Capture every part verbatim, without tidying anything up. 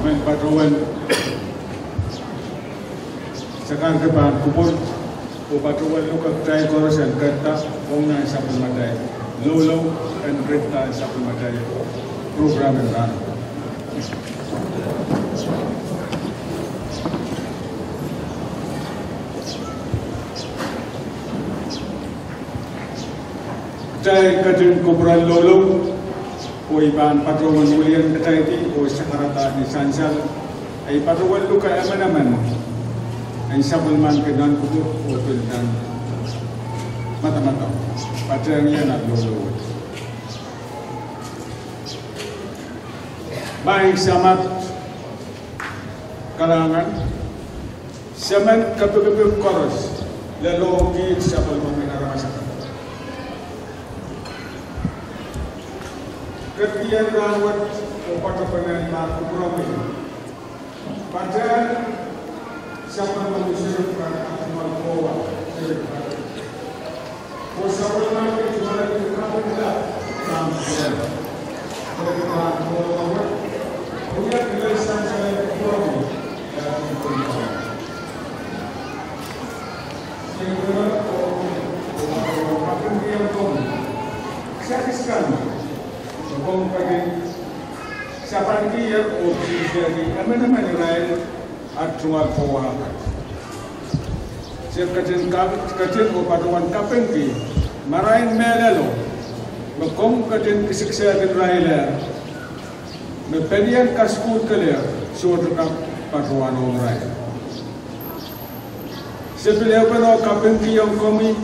Mehn patohwan sakarkihda pahn kupwur, oh patohwan luke kitail koaros en ketido ong nan sapwellimatail loulou, en ketido nan sapwellimatail program en rahn. Kitail ketin kupwurehng loulou, oh I pahn patohwan wilian kitail di oh sakarada ni sansal, I patohwan luke emenemen en sapwellimaniki nan kupwur oh pil nan madamadau, patehng ie nan loulou wet. Maing Samat kalahngan, Semen kepikipik koaros lelohng kiht sapwellimomwi aramas akan. Ketikihong rahn wet oh patohwan kupwuromwi, patehng sapwellimomwi seri kan, Atungwal Powa seri kan. Sapankihong oh kihsehki emenemen irail Atungwal Powa akan. Se ketin kak, ketin oh patohwan kapingki marain mehlelo me komw ketin kisikisehkin irail, me pelien kasukuhl kelehpw sohte kak patohwanohng irail. Se pil ehupene oh kapingkihong komwi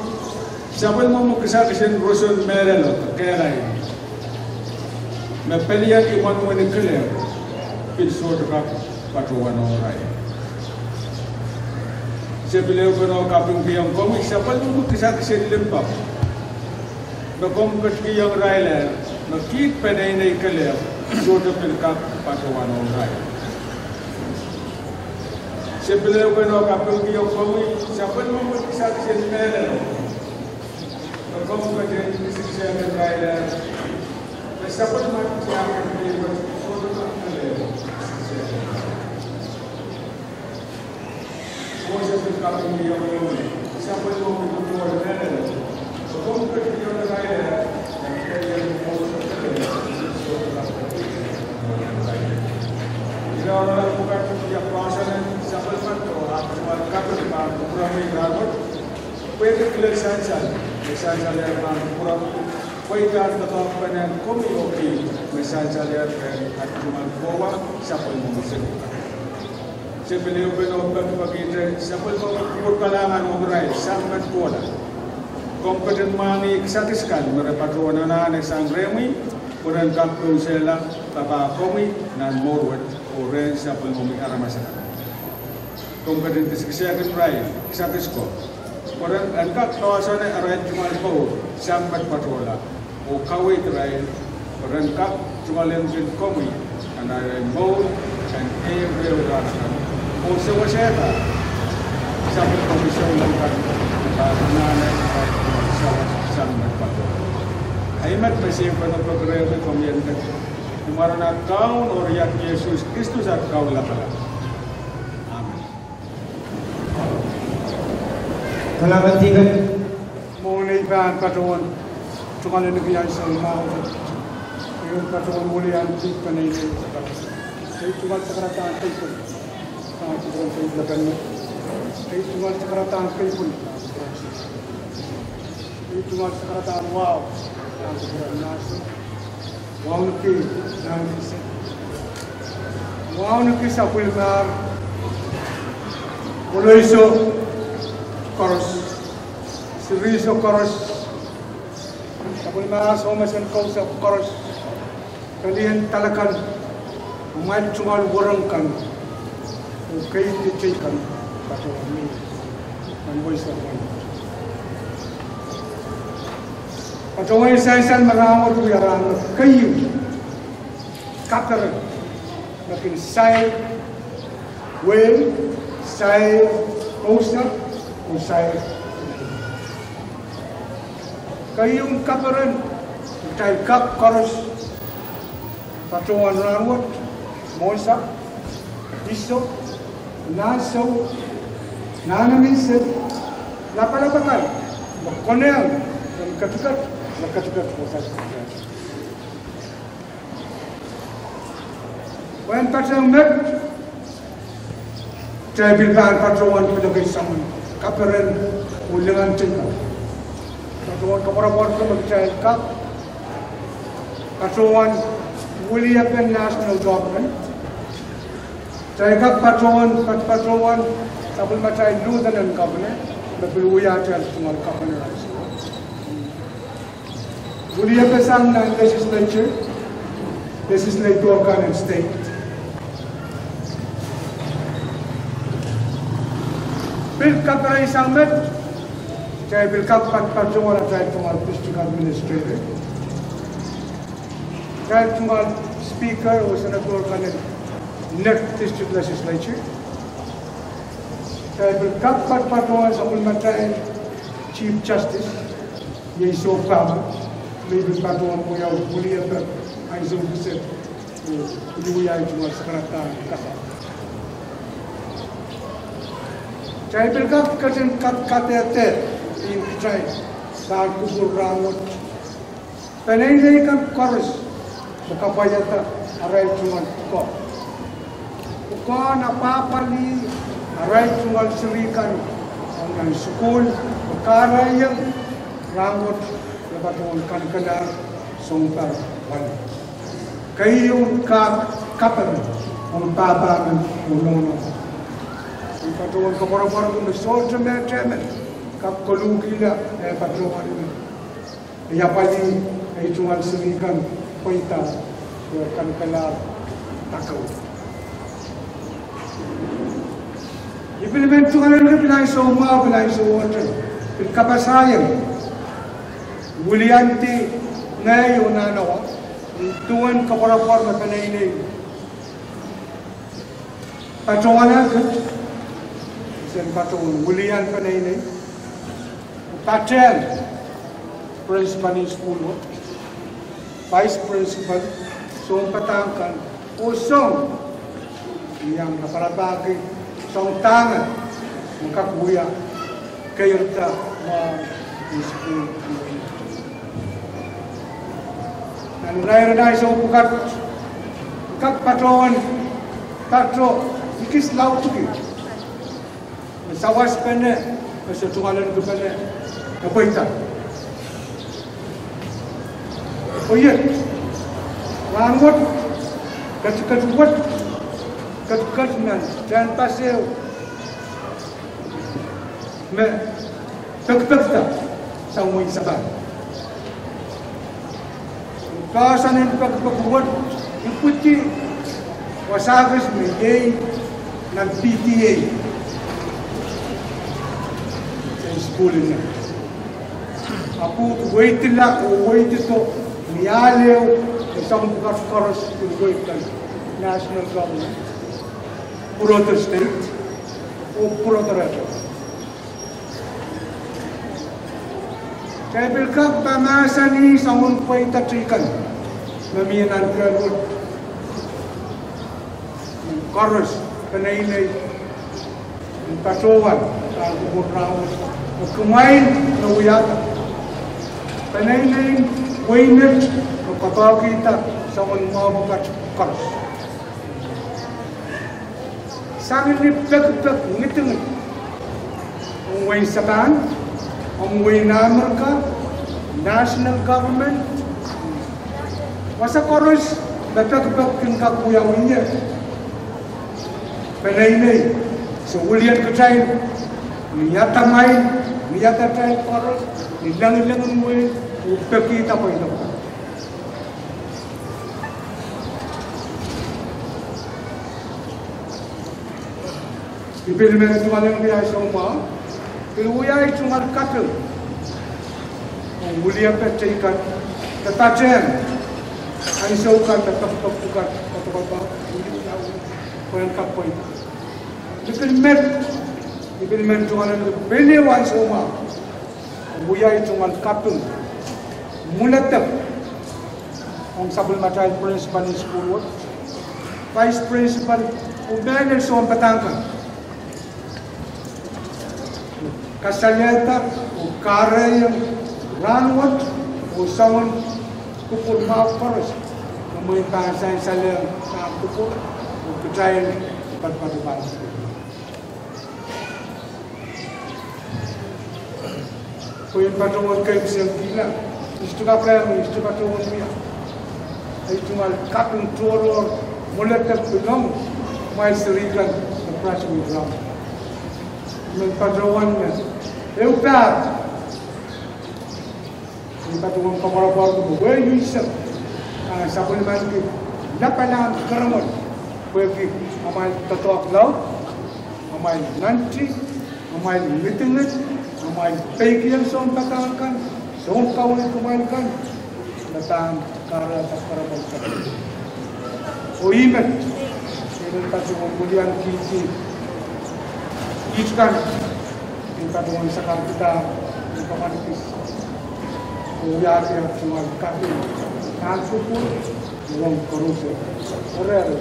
sapwellimomwi kisakis en roson mehlelo kehlail, me pelien imwen wenihmw kelehpw pil sohte kak patohwanohng irail. Se pil ehupene oh kapingkihong komwi sapwellimomwi kisakis en limpoak me komw ketikihong irail, me kiht peneinei kelehpw sohte pil kak patohwanohng irail. Se pil ehupene oh kapingkihong komwi sapwellimomwi kisakis en mehlel me komw ketin pisikisehkin irail, me sapwellimomwi kisakis en limpoak sohte pil kak patohwanohng irail. Moses pil kapingkihong komwi sapwellimomwi kepwehn mehlel me komw ketikihong irail, me irail pwukat ia pahsonen sapwellimen Koht, ahpw tungoal kaping pahn kupwuromwi rahnwet, pwehki kilel sansal me sansalehr pahn kupwuromwi, pweidahn doadoahk pene komwi oh kiht me sansalehr rehn at tungoal kohwa sapwellimomwi seri. Se pil ehupene oh pekipekihte sapwellimomwi kupwur kalahngan ong irail sang met kohla. Komw ketin mwahngih kisakis kan me re patohwan anahne sang rehmwi, pwe ren kak kounsehla papah komwi nan mour wet oh rehn sapwellimomwi aramas akan. Komw ketin pisikisehkin irail kisakis ko, pwe ren kak poahsoane arail tungoal mour sang met patohla, oh kaweid irail pwe ren kak tungoal kin komwi nan arail mour en ehu ehu rahn akan, oh sewesehda sapwellimomwi souleng kan, pahn anahne arail tungoal sawas sang met patohla. Ahi met me se pahn peki rehmwi komwi en kak, ni mwaren at Kaun oh riat Sises Kristus, at Kaun Lapalap. Amen. Kalahngan, Deacon. Mwohn ei pahn patohwan tungoal ahneki ansou mwahu, ei pahn patohwan wiliandi peneinei. Ei tungoal sakaradahn keipwili. Ei tungoal sakaradahn keipwili. Ei tungoal sakaradahn wahu. Wauneki, wauneki sapwellimomwi, pweleisek koaros, siriehsek koaros, sapwellimomwi soumesen koaros, pelien dahla kan, amwail tungoal wereng kan, oh keieun teikan, patohwan mie nan wehi sapwellimomwi. Patohwan sansal me rahnwet wiahla me keieu kaperen me kin sair wehi, sair koaros, oh sair. Keieu kaperen, kitail kak koaros patohwan rahnwet, mwohn sahpw, iso, nan sou, nan eminsen, lapalap akan, me konehng en ketiket, me ketiket wasa. Pwehn patehng met, kitail pil pahn patohwan pil ekei samwin kaperen oh lingan teikan. Patohwan koapworopworki me kitail kak patohwan wiliepen national government. Kitail kak patohwan, pat patohwan sapwellimatail lieutenant governor, me pil wia atail tungoal governor. Wiliepesang nan legislature, legislator kan en state. Pil kapereisang met, kitail pil kak pat patohwan atail tungoal district administrator, atail tungoal speaker oh senator kan en nek district legislature. Kitail pil kak pat patohwan sapwellimatail chief justice, iei soh pahpa, me pil patohwan wia wiliepe ansou kiset, oh wia tungoal sakaradahn kasa. Kitail pil kak ketin kak kadehde, ih kitail pahn kupwur rahnwet, peneinei kan koaros me kapwaiada arail tungoal pwukoa, pwukoahn apwahpwalih arail tungoal seri kan ong nan sukuhl, me kahrehiong rahnwet me patohwan kanekelahr sounpar wani. Keieu kak kaperen ong pahpa men oh nohno. I patohwan koapworopworki me sohte mehtemen kak koluhkihla eh patohwan me I apwalih ei tungoal seri kan pweida, eh, kanekelahr takau. I pil men tungoaleniki pil ansou mwahu, pil ansou mwohtail, pil kapasahieng wiliandi ngehi oh nan awa, duwen koapworopwor me peneinei patohwan, en patohwan wilian peneinei, patehng principal en sukuhl wet, vice principal, sounpadahk kan, oh soang, I iang raparapahki soang dahme kak wia keirda mwahu en sukuhl. Nan irair en ansou pwukat, kak patohwan, pato, I kis laudki me sawaspene, me se tungoaleniki pene, e pweida. Oh iet, rahn wet, ketiket wet, ketiket nan tehnpas ehu me pekipekda sang wehin Sapan. Poahsoan en pekipek wet ipwidi wasa kis me iei nan P T A en sukuhl ine. Ahpw weidila oh weidido ni ahl ehu me soangen pwukat koaros en weid kan national government, pwurodo state oh pwurodo rehtail. Kitail pil kak mahsanih soangen pweida teikan me mie nan kehl wet, koaros peneinei en patohwan, pahn kupwur rahnwet, me kumwail me wiahda peneinei en wehi met me kapakihda soangen mwahu pwukat koaros. Sang ni pekipek ngidingid, ong wehin Sapan, ong wehin Amerika, national government, wasa koaros me pekipek kin kak wiawi ie, peneinei, se wilian kitail, ni adamwail, ni adatail koaros, ni lengileng en wehi, oh pekihda pweida. I pil men tungoaleniki ansou mwahu, pil wia ei tungoal kaping ong wiliepe teikan, me patehng ansou kan me pekipek pwukat, patohwan pahn wia, pwehn kak pweida. I pil men, I pil men tungoaleniki pil ansou mwahu, wia ei tungoal kaping, mweledek ong sapwellimatail principal en sukuhl wet, vice principal, oh mehlel sounpadahk kan, kasalehda oh kahrehiong rahnwet oh soangen kupwur mwahu koaros, me mwein pahn sansalehng nan kupwur oh kitail patopato pahn pwein patohwan keimwsenkihla, I sohte kak, I sohte patohwan wia ei tungoal kaping tohrohr, mweledek pil ong kumwail seri kan me graduate ong men patohwan me ehu pahr, I patohwan koapworopworki me wehi unsek, ah, sapwellimaniki lapalahn keremwe, pwehki amwail doadoahk laud, amwail nantih, amwail ngidingid, amwail peikiong sounpadahk kan, soun kaweid kumwail kan, me pahn kahrehda keremwe kan. Oh I men, I men patohwan wilian kihdi kiht kan, I patohwan sakarkihda, I patohwan kis, oh wiahki ei tungoal kaping nan kupwur, ong koaros, oh rehrail.